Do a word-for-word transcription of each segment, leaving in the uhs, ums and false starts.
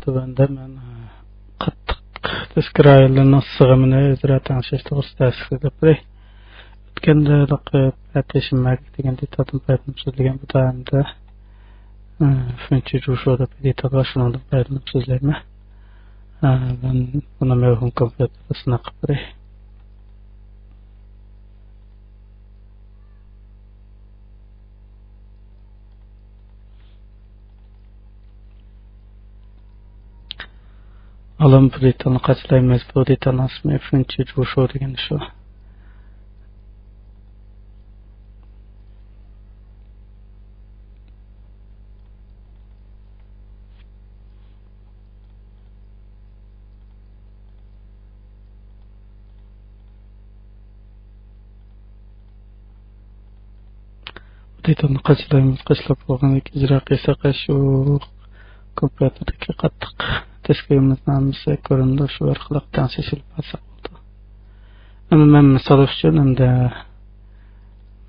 تۆۋەندە مەن، ئە، قاتتىق دىسك رايونلىرىنىڭ سىغىمىنى ئۆزئارا تەڭشەش توغرىسىدا دەرس قىلىپ بېرەي. ئۆتكەندە ھېلىقى پەتىشىم مەگە دېگەن دېتالدىن پايدىلىنىپ سۆزلىگەن بۇ تائەمدە، ئە، فېنچى جۇشۇ دەپ دېتال بار، شۇنىڭدىن پايدىلىنىپ سۆزلەيمەن. ئە، مەن بۇنى مەۋھۇم كومپيۇتېردا سىناق قىلىپ بېرەي. ئالام بۇ دېتالنى قاچىلايمىز. بۇ دېتالنىڭ ئىسمى فېنچى جۇشۇ دېگىنى شۇ. دېتالنى قاچىلايمىز. قاچىلاپ بولغاندىن كېيىن ئىجرا قىلساق، شۇ كومپيۇتېردىكى قاتتىق دىسكىمىزنىڭ ھەممىسى كۆرۈنىدۇ. شۇ ئارقىلىق تەڭشەش ئېلىپ بارساق بولىدۇ. ئەمما مەن مىسال ئۈچۈن ئەمدى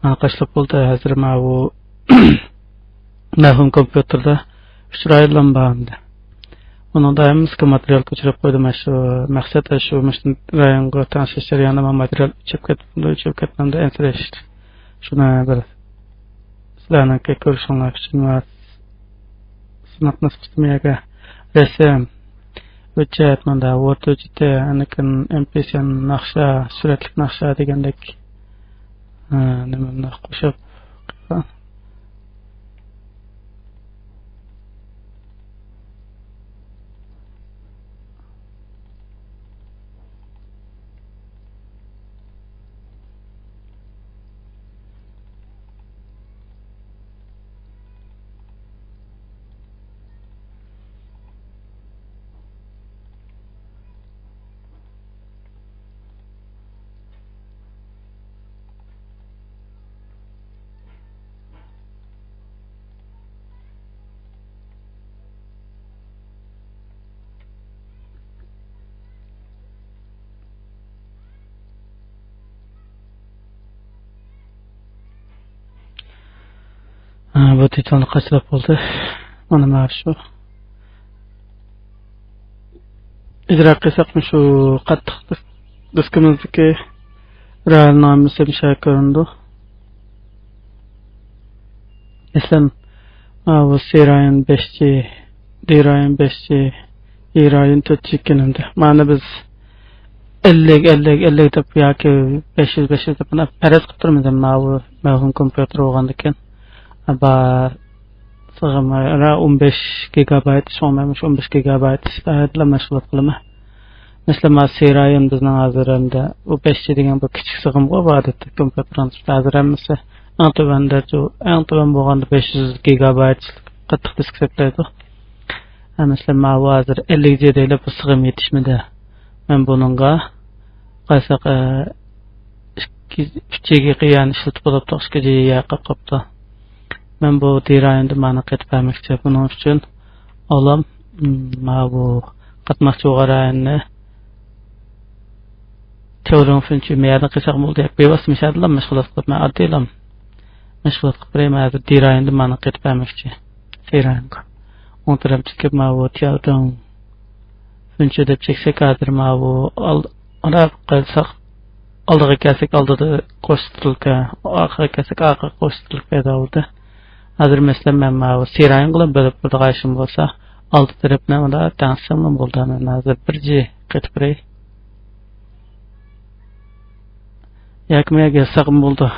مانا قاچىلاپ بولدى. ھازىر ماۋۇ مەۋھۇم كومپيۇتېردا ئۈچ رايونلام بار ئەمدى. ئۇنىڭدا ھەممىسىگە ماتېرىيال كۆچۈرۈپ قويدۇم. شۇ مەقسەت شۇ، مۇشۇ رايونغا تەڭشەش جەريانىدا مانا ماتېرىيال ئۆچۈپ كەتتى، ئۆچۈپ كەتتى ئەمدى ئەنسىرەش. شۇنى بىر سىلەرنىڭكى كۆرۈشۈڭلار ئۈچۈن ۋە سىناق نۇسخىسىمۇ يەرگە رەسىم، ھۆججەت، ماندا ۋورد ھۆججىتى، ئاندىن كېيىن ئېم پى سەن ناخشا، سۈرەتلىك ناخشا دېگەندەك، ھە، نېمىنى قوشۇپ، ھە، بۇ دېتالنى قاچىلاپ بولدى. مانا، مانا شۇ. ئىجرا قىلساق، شۇ قاتتىق دىسكىمىزدىكى رايوننىڭ ھەممىسى مۇشۇ كۆرۈنىدۇ. مەسىلەن، ماۋۇ سى رايون بەش جى، دى رايون بەش جى، ئى رايون تۆت جى ئىكەن ئەمدى. مانا بىز ئەللىك، ئەللىك، ئەللىك دەپ ياكى بەش يۈز، بەش يۈز دەپ مانا پەرەز قىلىپ تۇرىمىز. ماۋۇ مەۋھۇم كومپيۇتېر بولغاندىكىن، بار سىغىمى ئون بەش گىگابايت، شۇڭا مەن مۇشۇ ئون بەش گىگابايت ئىشلار بىلەن مەشغۇلات قىلىمەن. مەسىلەن، مانا سى رايون بىزنىڭ ھازىر ئەمدى بۇ بەش جى دېگەن بۇ كىچىك سىغىمغۇ بۇ ئادەتتە كومپيۇتېرنىڭ ھازىر ھەممىسى ئەڭ تۆۋەن دەرىجە، ئەڭ تۆۋەن بولغاندا بەش يۈز گىگابايت قاتتىق دىسك ساقلايدۇ. ھە، مەسىلەن، ماۋۇ ھازىر ئەللىك جى دەيلى، بۇ سىغىم يېتىشمىدى. مەن بۇنىڭغا قارىساق، ئە، ئىككى، ئۈچ جىگا يەنە ئىشلىتىپ بولۇپتۇ، ئىككى جىگا قاپتۇ. مەن بۇ دى رايوندا مانا قېتىپ بەرمەكچى. بۇنىڭ ئۈچۈن ئالام، م، ماۋۇ قاتماقچى بولغان رايوننى تياۋرۇڭ فېنچۈ مەيەردىن قىلساق بولدى. بىۋاسىتە مىشەدىلا مەشغۇلات قىلىپ، مەن ئاددىيلا مەشغۇلات قىلىپ بېرەي. مەن ھازىر دى رايوندا مانا قېتىپ بەرمەكچى. سى رايونغا. ئوڭ تەرەپتىكى ماۋۇ تياۋرۇڭ فېنچۈ دەپ چەكسەك، ھازىر ماۋۇ ئال-، ئارا قىلساق، ئالدىغا كەلسەك، ئالدىدا قوش سترېلكا، ئارقىغا كەلسەك، ئارقىغا قوش سترېلكا پەيدا بولدى. ھازىر، مەسىلەن، مەن ماۋۇ سى رايونغا بىلىپ بېرىدىغان ئىشىم بولسا، ئالدى تەرەپنى مۇنداق تەڭشىسەملا بولدى. مەن ھازىر بىر جى قېتىپ بېرەي. ياكى مەن يازساقمۇ بولىدۇ.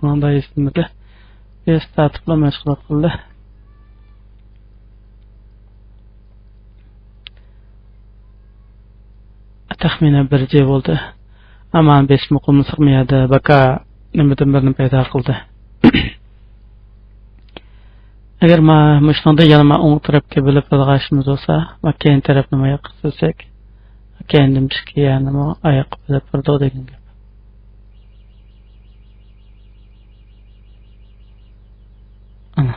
ماڭدا يېزىلمىدى. بىز تارتىپلا مەشغۇلات قىلدى. تەخمىنەن بىر جى بولدى. ئەمما بېسىپمۇ قويمىساق، مۇ يەردە باكا نېمىدىن بىرنى پەيدا قىلدى. ئەگەر ما مۇشۇنىڭدا يەنە ما ئوڭ تەرەپكە بۆلۈپ بولغان ئىشىمىز بولسا، ما كەينى تەرەپنى ما ياققا سۈرسەك، كەينىدىن بىر ئىككى يەرنىمۇ ئاياققا بۆلۈپ بېرىدۇ دېگەن گەپ. ئانا.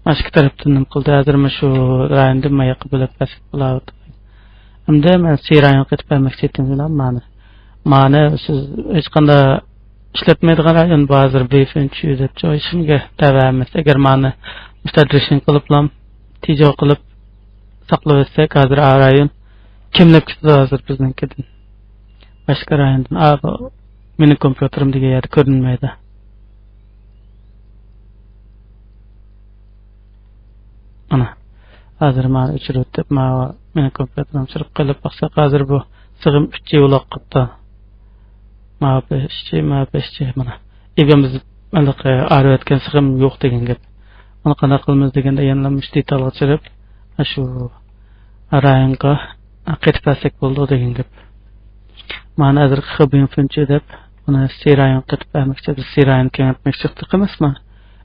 ماشكا تەرەپتىن نېمە قىلدى؟ ھازىر مۇشۇ رايوندىن ما ياققا بۆلۈپ بەرسەك بولاۋاتىدۇ. ئەمدى مەن سى رايونغا قېتىپ بەرمەكچى ئىدىم، مانا. مانا سىز ھېچقانداق ئىشلەتمەيدىغان رايون بار ھازىر، بىفېنچۈ دەپچۇ، ھېچكىمگە تەۋە ئەمەس. ئەگەر مانا مۇشۇنداق درېشىنگ قىلىپلام، تېجو قىلىپ ساقلىۋەتسەك، ھازىر ئا رايون كېملەپ كېتىدۇ ھازىر بىزنىڭكىدىن. باشقا رايوندىن، ئا، بۇ مېنىڭ كومپيۇتېرىم دېگەن يەردە كۆرۈنمەيدۇ. مانا، ھازىر مانا ئۆچۈرۈۋېتىپ، ماۋۇ مېنىڭ كومپيۇتېرىم چىرىپ قېلىپ باقساق، ھازىر بۇ سىغىم ئۈچ جى بولاپ قاپتۇ. ماۋۇ بەش جى، ماۋۇ بەش جى، مانا. ئىبىمىز ھېلىقى ئايرىۋەتكەن سىغىم يوق دېگەن گەپ. ئۇنى قانداق قىلىمىز دېگەندە، يەنىلا مۇشۇ دېتالغا چىرىپ، شۇ رايونغا قېتىپ بەرسەك بولىدۇ دېگەن گەپ. مانا ھازىرقى خېبىڭ فېنچى دەپ، ئۇنى سىرايون قېتىپ بەرمەكچى، بىز سىرايون كېڭەيتمەكچى ئىقتى قىلمىسمۇ؟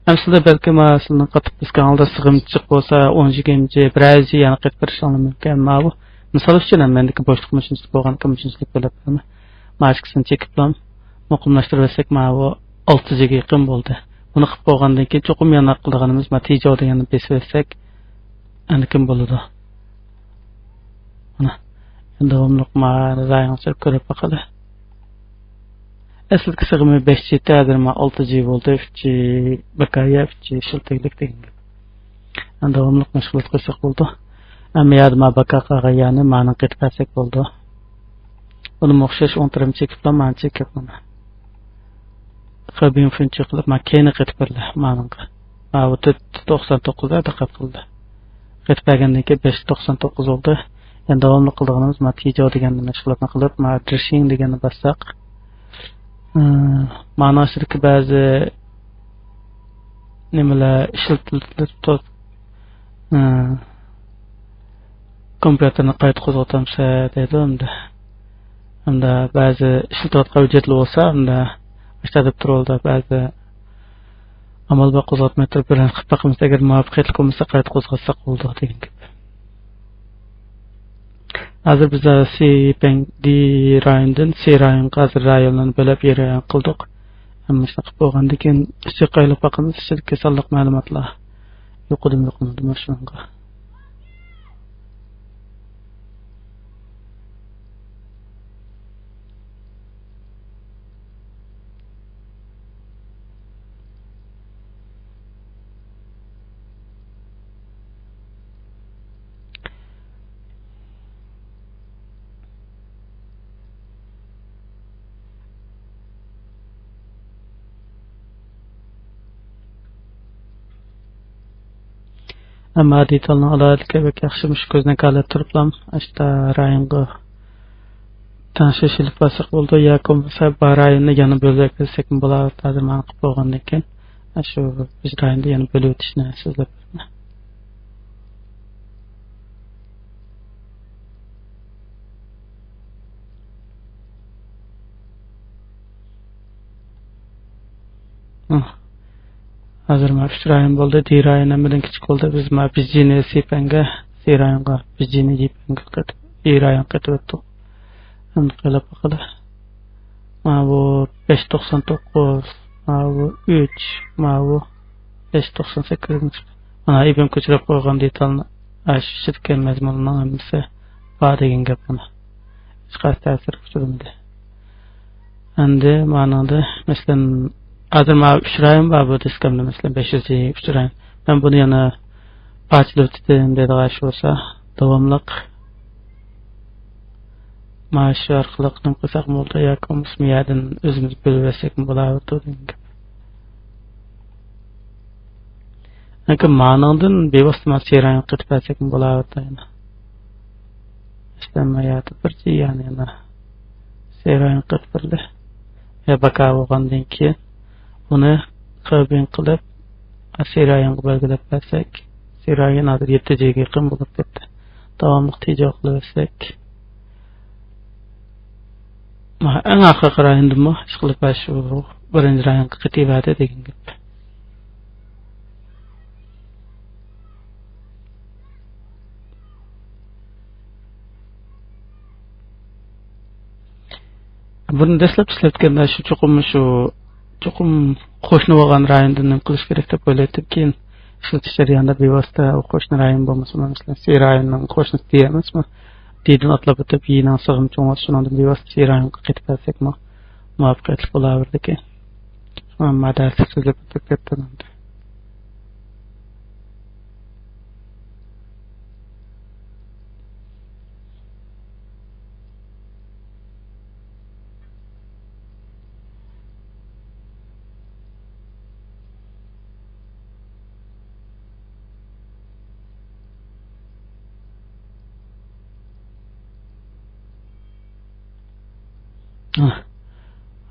ئەمسىلە بەلكىم سىلىنىڭ قېتىپ بېسكەن ھالدا سىغىم جىق بولسا، ئون جىگىم جى، بىرەر يۈز جى يەنە قېتىپ بېرىشىڭلار مۇمكىن. ماۋۇ مىسال ئۈچۈن، ھەم مەندىكى بوشلۇق مۇشۇنچىلىك بولغانكى، مۇشۇنچىلىك بۆلۈپ بېرىمەن. ماشىكىسىنى چېكىپلام، مۇقىملاشتۇرۇۋەتسەك، ماۋۇ ئالتە جىگە يېقىن بولدى. بۇنى قىلىپ بولغاندىن كېيىن، چوقۇم يەنە قىلىدىغىنىمىز، ما تېجو دېگەننى بېسىۋەتسەك، ئەنە كىم بولىدۇ؟ مانا، داۋاملىق ما رايىڭىزنى كۆرۈپ باقىلى. ئەسلىدىكى سىغىمى بەش جى، ھازىر ما ئالتە جى بولدى، ئۈچ جى بەكايە، ئۈچ جى ئىشلىتىگلىك دېگەن گەپ. داۋاملىق مەشغۇلات قىلساق بولىدۇ. ئەمما يەردە ما بەكا قالغان يەرنى مانىڭ قېتىپ بەرسەك بولىدۇ. بۇنىمۇ ئوخشاش ئون تىرىم چېكىپلا مانا چېكىپ مانا. خېبىڭ فېنچى قىلىپ، ما كەينى قېتىپ بېرىلدى مانىڭغا. ما بۇ تۆت توقسان توققۇز دە دىققەت قىلدى. قېتىپ بەرگەندىن كېيىن بەش توقسان توققۇز بولدى. يەنە داۋاملىق قىلىدىغىنىمىز، ما تېجو دېگەن مەشغۇلاتنى قىلىپ، ما درېشىڭ دېگەننى باسساق، ئى، مانا ئىچىدىكى بەزى نېمىلەر ئىشلىتىلىپ، ئى، كومپيۇتېرنى قايتا قوزغىتامسە دەيدۇ ئەمدى. ئەمدى بەزى ئىشلىتىۋاتقان ھۆججەتلەر بولسا، ئەمدى ئاشتا دەپ تۇرۇۋالىدۇ. بەزى ئامال بار قوزغاتماي تۇرۇپ، بىرەر قىلىپ باقىمىز، ئەگەر مۇۋەپپەقىيەتلىك بولمىسا، قايتا قوزغاتساق بولىدۇ دېگەن گەپ. ھازىر بىز سى پەڭ دى رايونىدىن سى رايونغا ھازىر رايونلارنى بۆلۈپ، يەر رايون قىلدۇق. ھەممە ئىشنى قىلىپ بولغاندىن كېيىن، ئىچىگە قايلىپ باقىمىز، ئىچىدىكى سانلىق مەلۇماتلار يۇقىدىمۇ يۇقىمىدىمۇ شۇنىڭغا. ئەمما دېتالنىڭ ئالاھىدىلىكى بەك ياخشى، مۇشۇ كۆزنەك ھالەتتە تۇرۇپلام ئاشتا رايونغا تەڭشەش ئېلىپ بارساق بولىدۇ، ياكى بولمىسا بار رايوننى يەنە بۆلۈپ بەرسەكمۇ بولار. ھازىر مانا قىلىپ بولغاندىن كېيىن، شۇ بىز رايوندا يەنە بۆلۈۋېتىشنى سۆزلەپ بېرىمەن. ھازىر مانا ئۈچ رايون بولدى. دى رايون ھەممىدىن كىچىك بولدى. بىز مانا بىجىنى سىپەنگە، سى رايونغا بىجىنى يىپەنگە قېتىپ، ئى رايون قېتىۋەتتۇق. ئەمدى قىلىپ باقىلى. ماۋۇ بەش توقسان توققۇز، ماۋۇ ئۈچ، ماۋۇ بەش توقسان سەككىز. مانا ئىبىم كۆچۈرۈپ قويغان دېتالنى، ئاشۇ ئىچىدىكى مەزمۇننىڭ ھەممىسى بار دېگەن گەپ مانا. ھېچقايسى تەسىرگە ئۇچرىمىدى. ئەمدى مانىڭدا، مەسىلەن، ھازىر ماۋۇ ئۈچ رايون بار بۇ دىسكامدا، مەسىلەن، بەش يۈز ئۈچ رايون. مەن بۇنى يەنە پارچىلىۋېتىدىن دەيدىغان ئىش بولسا، داۋاملىق مانا شۇ ئارقىلىق نېمە قىلساقمۇ بولىدۇ، ياكى بولمىسا يەردىن ئۆزىمىز بۆلۈۋەتسەكمۇ بولاۋېرىدۇ دېگەن گەپ. لېكىن مانىڭدىن بىۋاسىتە مانا سىرايىنغا قېتىپ بەرسەكمۇ بولاۋېرىدۇ يەنە. ئىشلەنمە يەردە بىر جى يەنى يەنە سىرايىنغا قېتىپ بېرىلدى. يا باكا بولغاندىن كېيىن ئۇنى خېبىڭ قىلىپ، سىرايىنغا بەلگىلەپ بەرسەك، سىرايىن ھازىر يەتتە جىگە يېقىن بولۇپ كەتتى. داۋاملىق تېجو قىلىۋەرسەك، مانا ئەڭ ئاخىرقى رايوندىنمۇ ئىشقىلىپ شۇ بىرىنچى رايونغا قېتىۋەردى دېگەن گەپ. بۇنى دەسلەپ ئىشلەتكەندە شۇ چوقۇم، شۇ چوقۇم قوشنا بولغان رايوندىن نېمە قىلىش كېرەك دەپ ئويلايتتىم. كېيىن ئىشلىتىش جەريانىدا بىۋاسىتە ئۇ قوشنا رايون بولمىسىمۇ، مەسىلەن، سى رايوننىڭ قوشنىسى دېيەمىزمۇ، دىدىن ئاتلاپ ئۆتۈپ، يىنىڭ سىغىمى چوڭ بولسا، شۇنىڭدىن بىۋاسىتە سى رايونغا قېتىپ بەرسەكمۇ مۇۋەپپەقىيەتلىك بولاۋېرىدىكەن. مانا دەرسلىك سۆزلەپ ئۆتۈپ كەتتىم ئەمدى.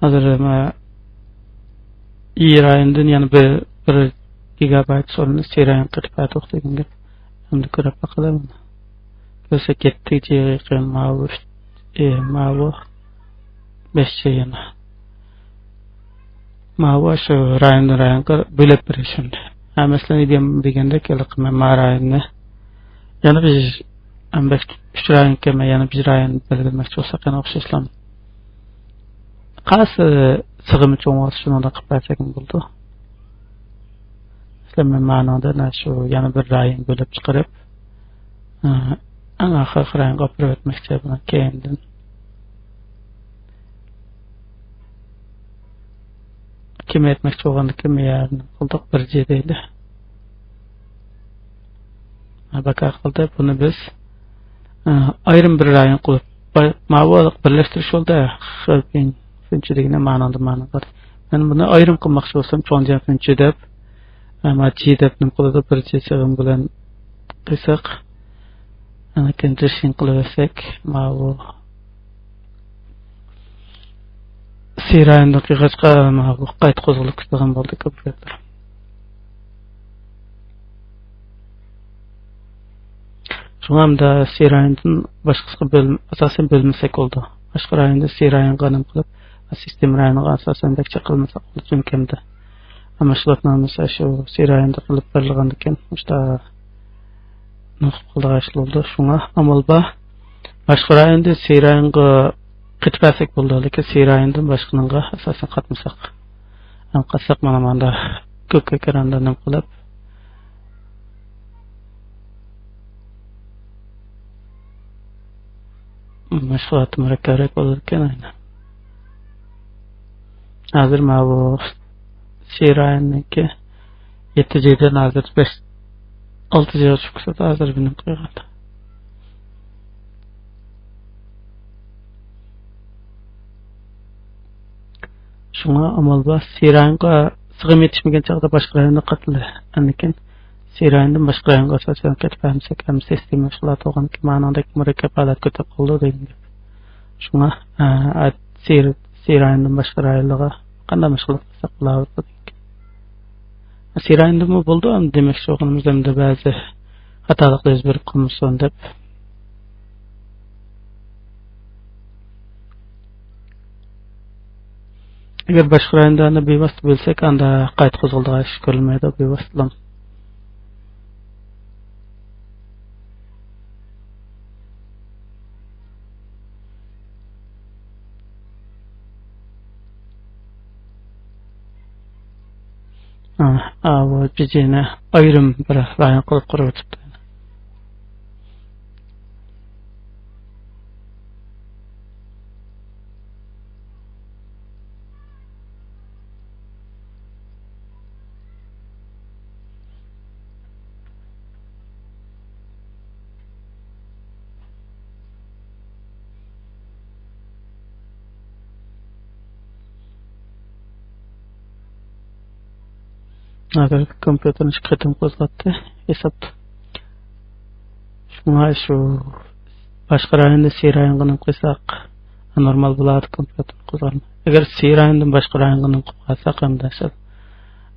ھازىر مانا ئى رايوندىن يەنە بىر، بىر گىگابايت سورۇننى سى رايونغا قېتىپ بەردۇق دېگەن گەپ. ئەمدى كۆرۈپ باقىلى بۇنى. كۆرسەك، يەتتە جىگا يېقىن ماۋۇ ئۈچ، ئى، ماۋۇ بەش جىگا يەنە. ماۋۇ شۇ رايوندىن رايونغا بۆلۈپ بېرىش ئەمدى. ھە، مەسىلەن، ئىدىيەم دېگەندەك، ھېلىقى مەن ما رايوننى يەنە بىر، ئەمدى ئۈچ رايونكەن، مەن يەنە بىر رايون بەلگىلىمەكچى بولساق، يەنە ئوخشاشلا قايسى سىغىمى چوڭ بولسا، شۇنىڭدەك قىلىپ بەرسەكمۇ بولىدۇ. مەسىلەن، مەن مانىڭدىن شۇ يەنە بىر رايون بۆلۈپ چىقىرىپ، ئەڭ ئاخىرقى رايونغا ئاپىرىپ ئۆتمەكچى بۇنىڭ كەينىدىن. كېمەيتمەكچى بولغاندىكىن بۇ يەرنى قىلدۇق، بىر جى دەيلى. بەك ئەقىلدە بۇنى بىز، ئە، ئايرىم بىر رايون قىلىپ، باي-، ماۋۇ بىرلەشتۈرۈش يولىدا خېلى قىيىن. شۇنچە دېگىنە مانىڭدا مانا بار. مەن بۇنى ئايرىم قىلماقچى بولسام، چوڭ جەپنىڭچى دەپ، ئە، ما جى دەپ نېمە قىلىدۇ، بىر جى سىغىم بىلەن قىلساق، ئاندىن كېيىن جىشىڭ قىلىۋەرسەك، ماۋۇ سى رايوندىن قىلغاچقا، ماۋۇ قايتا قوزغىلىپ كېتىدىغان بولدى كومپيۇتېر. شۇڭا ئەمدى سى رايوندىن باشقىسىغا بۆل-، ئاساسەن بۆلمىسەك بولىدۇ. باشقا رايوندىن سى رايونغا نېمە قىلىپ، سىستېما رايونىغا ئاساسەن بەك چېقىلمىساق بولىدۇ، چۈنكى ئەمدى ئەمما شۇلارنىڭ ھەممىسى شۇ سى رايوندا قىلىپ بېرىلغاندىكىن، مۇشتا نېمە قىلىدىغان ئىش بولىدۇ. شۇڭا ئامال بار، باشقا رايوندىن سى رايونغا قېتىپ بەرسەك بولىدۇ، لېكىن سى رايوندىن باشقىنىڭغا ئاساسەن قاتمىساق. ھەم قاتساق مانا ماندا كۆك ئېكراندا نېمە قىلىپ، مەشغۇلاتى مۇرەككەپرەك بولىدىكەن، ئاينى. ھازىر ماۋۇ سى رايوننىڭكى يەتتە جىدىن ھازىر بەش، ئالتە جىغا چۈشۈپ كېتىدۇ، ھازىر بىنىڭ قويغاندا. شۇڭا ئامال بار، سى رايونغا سىغىم يېتىشمىگەن چاغدا باشقا رايونغا قاتىلى. ئاندىن كېيىن سى رايوندىن باشقا رايونغا ئاساسەن كېتىپ بەرمىسەك، ھەم سىستېما مەشغۇلاتى بولغاندىكىن مانىڭدەك مۇرەككەپ ھالەت كۆتۈرۈپ قالىدۇ دېگەن گەپ. شۇڭا، ئە، ئە، سى، سى رايوندىن باشقا رايونلارغا قانداق مەشغۇلات قىلساق بولار دېگەن گەپ. سى رايوندىنمۇ بولىدۇ، ئەمدى دېمەكچى بولغىنىمىز ئەمدى بەزى خاتالىقلار يۈز بېرىپ قالمىسۇن دەپ. ئەگەر باشقا رايوندا ئاندىن بىۋاسىتە بۆلسەك، ئاندا قايتا قوزغىلىدىغان ئىش كۆرۈلمەيدۇ بىۋاسىتىلا. ئا، ئا، بۇ جىجىنى ئايرىم بىر رايون قىلىپ قۇرۇۋېتىپتۇ. ھازىر كومپيۇتېرنى ئىككى قېتىم قوزغاتتى ھېسابتا. شۇڭا شۇ باشقا رايوندا سى رايونغا نېمە قىلساق نورمال بولاتتى، كومپيۇتېر قوزغالماي. ئەگەر سى رايوندىن باشقا رايونغا نېمە قىلىپ قالساق ئەمدى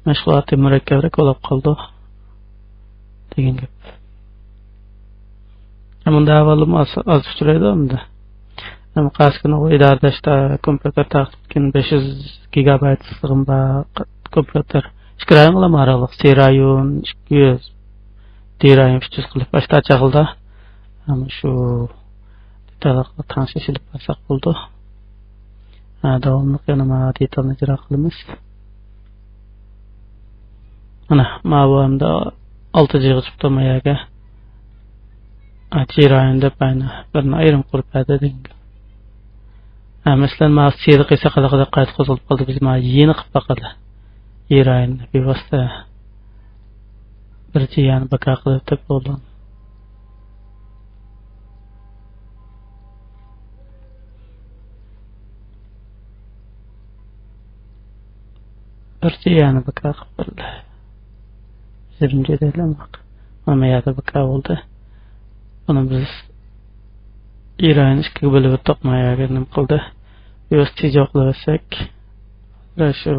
مەشغۇلاتى مۇرەككەپرەك بولۇپ قالىدۇ دېگەن گەپ. مۇنداق ئەھۋالمۇ ئاز، ئاز ئۇچرايدۇ ئەمدى. ئەمما قايسى كۈنى ئۇ ئىدارىداشتا كومپيۇتېر تارقىتىپ كېيىن بەش يۈز گىگابايت سىغىم بار كومپيۇتېر. ئىككى رايونغىلا ئارىلىق، سى رايون ئىككى يۈز، دى رايون ئۈچ يۈز قىلىپ باشتا چاغلىدا. ئەمما شۇ دېتاللىق تەڭشەش ئېلىپ بارساق بولىدۇ. ھە، داۋاملىق يەنە مانا دېتالنى ئىجرا قىلىمىز. مانا، ماۋۇ ئەمدى ئالتە جىغا چىقتى ما يەرگە. ھە، جى رايون دەپ ئاينى بىرنى ئايرىم قۇرۇپ بەردى دېگەن گەپ. ھە، مەسىلەن، ماۋۇ سىدا قىلساق ھېلىقىدەك قايتا قوزغىلىپ قالدى، بىز مانا يېنى قىلىپ باقايلى. ھېروئىن بىۋاسىتە بىر جىيەنى بىكار قىلىۋېتىپ بولدۇم. بىر جىيەنى بىكار قىلىپ بولدى. يىگىرمە جىيەن دەيلى، ئەمما يەردە بىكار بولدى. بۇنى بىز ھېروئىن ئىككىگە بۆلۈۋەتتۇق، ما يەرگە نېمە قىلدى. بىۋاسىتە تېجاۋ قىلىۋەتسەك، شۇ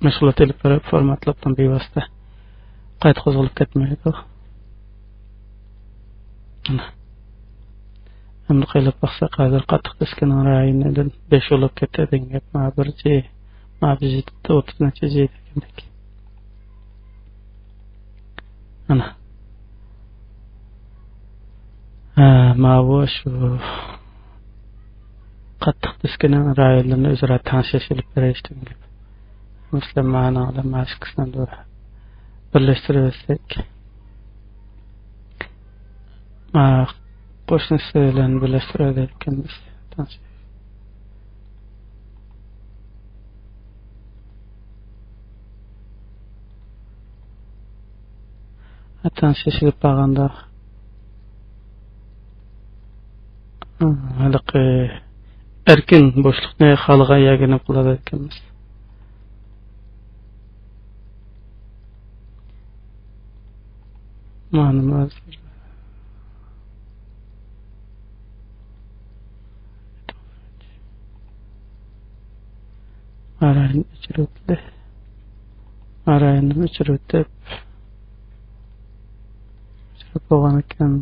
مەشغۇلات ئېلىپ بېرىپ، فورماتلاپ، بىۋاسىتە قايتا قوزغىلىپ كەتمەيدۇ. ئەمدى قايلاپ باقساق، ھازىر قاتتىق دىسكىنىڭ رايونىدىن بەش بولۇپ كەتتى دېگەن گەپ. ما بىر جى، ما بىر جى ئوتتۇز نەچچە جى دېگەندەك. ئانا. ھە، ماۋۇ شۇ قاتتىق دىسكىنىڭ رايونلىرىنى ئۆزئارا تەڭشەش ئېلىپ بېرىش دېگەن گەپ. مەسىلەن، مانىڭ بىلەن مانا ئىككىسىنى بىرلەشتۈرۈۋەتسەك. ما قوشنىسى بىلەن بىرلەشتۈرەلەيدىكەنمىز. تەڭشەش ئېلىپ بارغاندا، ھېلىقى ئەركىن بوشلۇقنى خالىغان يەرگە نېمە قىلالايدىكەنمىز. مانا ھازىر ئارايىنى ئۆچۈرۈۋېتىلى. ئارايىنى ئۆچۈرۈۋېتىپ، ئۆچۈرۈپ بولغانىكەن،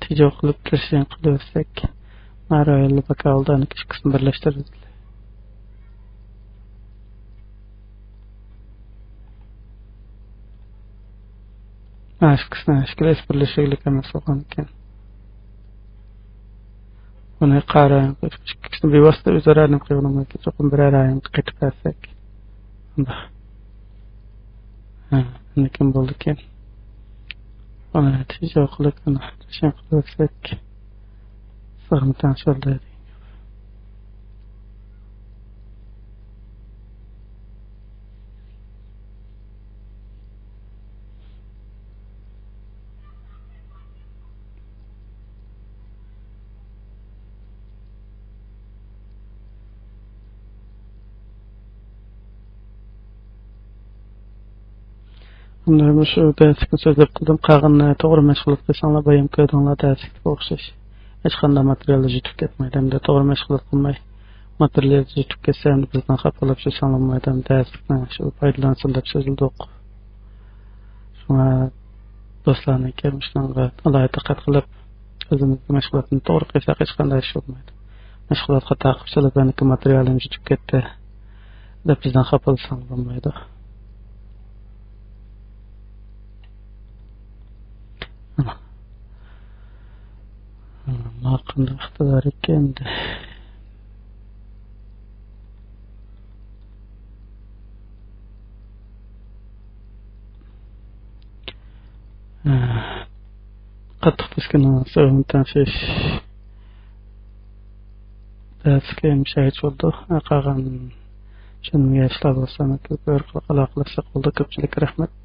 تېجاۋ قىلىپ كىرىشىنى قىلىۋەتسەك، ئارايىنى بىكار قىلدى، ئىككىسىنى بىرلەشتۈرۈۋېتىلى. مانا ئىككىسىنىڭ ئىككىلىسى بىرلىشىگلىك ئەمەس بولغانىكەن. بۇنى قارايىن، ئىككىسىنى بىۋاسىتە ئۆزئارا نېمە قىلغىنىم كېلىدۇ. چوقۇم بىرەر رايونغا قېتىپ بەرسەك. مۇنداق. ھە، ئاندىن كېيىن بولىدىكەن. بۇنى تېجاۋ قىلىپ، بۇنى تەڭشەش قىلىۋەتسەك، سىغىم تەڭشەلدى دېگەن گەپ. مۇشۇ دەرسلىكنى سۆزلەپ قىلدىم. قالغىنىنى توغرا مەشغۇلات قىلساڭلار، بايام كۆردۈڭلار، دەرسلىكتىكىگە ئوخشاش. ھېچقانداق ماتېرىياللار يۈتۈپ كەتمەيدۇ. ئەمدى توغرا مەشغۇلات قىلماي، ماتېرىياللار يۈتۈپ كەتسە، ئەمدى بىزدىن خاپا بولۇپ، شۇ ساڭلىمايدۇ. ئەمدى دەرسلىكنىڭ شۇ پايدىلانسۇن دەپ سۆزلىدۇق. شۇڭا دوستلارنىڭكى مۇشۇنىڭغا ئالاھىدە دىققەت قىلىپ، ئۆزىمىزنىڭ مەشغۇلاتىنى توغرا قىلساق، ھېچقانداق ئىش بولمايدۇ. مەشغۇلات خاتا قىلىپ سېلىپ، مېنىڭكى ماتېرىيالىم يۈتۈپ كەتتى دەپ بىزدىن خاپىلىساڭ بولمايدۇ. ما قانداق ئىقتىدار ئىكەن ئەمدى. قاتتىق دىسكىنىڭ سىغىمىنى تەڭشەش دەرسلىكى مۇشۇ يەرگىچە بولدى. قالغان چۈشەنمىگەن ئىشلار بولسا، مەكتەپ ئارقىلىق ئالاقىلەشسەك بولدى. كۆپچىلىككە رەھمەت.